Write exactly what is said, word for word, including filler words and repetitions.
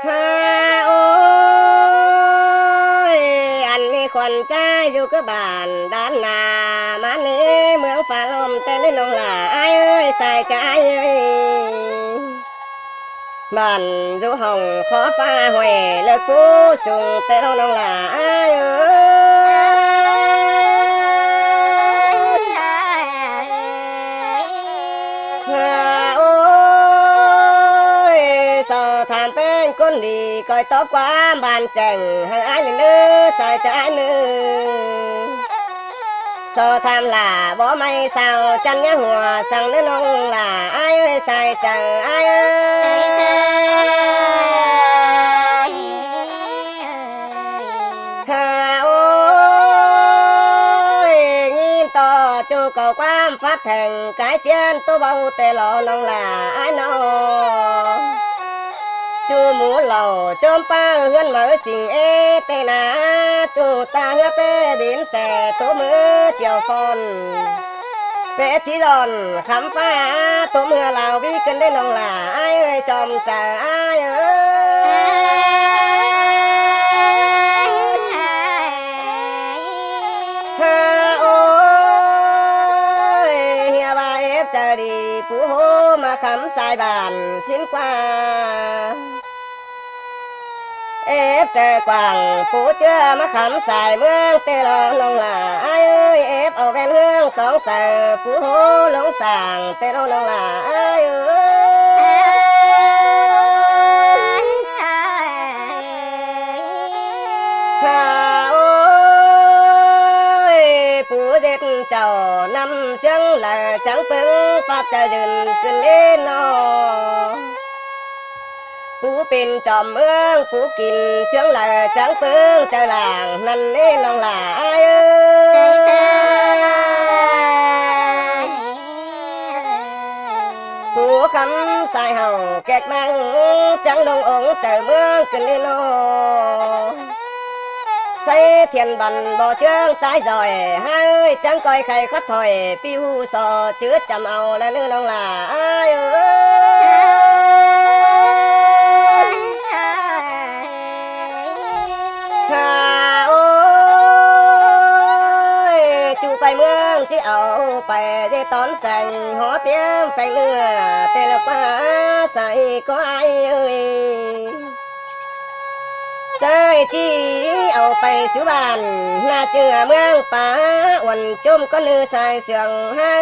Ha, ôi, ăn ꞌnị khuôn ꞌchái dú cá bản đán nả, ꞌmắn ꞌnị ꞌmướng phả ꞌlốm ꞌtẹ ꞌnị ꞌnọng lả ải ơi, sai ꞌchái ơi. Bản dú hỏng khó phá huế lơ cú sung ꞌtẹ ꞌnọng lả ải ơi. Ha, ôi, so tham ꞌpéng ꞌcốn đi, ꞌcoi tóp ꞌquám bản chẻng hảư ải ꞌnị ꞌnớ, sai ꞌchái ꞌnớ. So tham lả bók ꞌmạy sao chăn nhá hua săng ꞌnớ ꞌnọng lả ải ơi, sai ꞌchái ải ơi. Ha, ôi, ꞌnghín ꞌto ꞌchu cáu ꞌquám pháp thẻng cái ꞌchiến ꞌtố báu ꞌtẹ lo ꞌnọng lả ải ꞌnọ. ꞌChu mú lảu ꞌchốm ꞌpá ꞌhướn máư sing é ꞌtẹ nả, ꞌchu ta ꞌhứa ꞌpé bến xe ꞌtố ꞌmứa chiêu phón. Pé ꞌchí đon khắm ꞌphạ ꞌtố ꞌmứa lao ꞌví ꞌcứn đé ꞌnọng lả ải ơi, chom chả ải ơi. Ha, ôi, ꞌhiạk ꞌva ép chaư đi pú hô ꞌmá khắm sai bản sín ꞌquá. Ép chaư quảng pú ꞌchưa ꞌmá khắm sai ꞌmướng ꞌtẹ lo ꞌnọng lả ải ơi, ép au ꞌvén ꞌhướng song saư pú hô ꞌlống sảng ꞌtẹ lo ꞌnọng lả ải ơi. Ha, ôi, pú ꞌdệt chảu ꞌnặm ꞌsướng lả chắng ꞌpứng pháp chaư dưn ꞌcứn ꞌlến ꞌnọ. Pú pên chom ꞌmướng pú kin ꞌsướng lả chắng ꞌpứng chaư lảng ꞌnặn ꞌnị ꞌnọng lả ải ơi. Pú khắm sai hảư kẹc ꞌmáng chắng ꞌlống ống chaư ꞌmướng ꞌcứn ꞌlến ꞌnọ. Sáy thiên băn bók ꞌchương tái doi ꞌhứ ơi, chắng ꞌcoi khay khắt thỏi ꞌpi hu so chứ chăm au ꞌlạ ꞌnớ ꞌnọng lả ải ơi. Ha, ôi, ꞌchu pay ꞌmướng ꞌchí au pay ꞌdệt tón seng hó tiêm pheng ꞌnưa ꞌtẹ ꞌlạ ꞌpá sai ꞌcọ ải ơi. Chớ ꞌchí au pay sú bản ꞌna ꞌchưa ꞌmướng pá uôn ꞌchốm ꞌcốn ꞌnư sai sương ꞌhứ.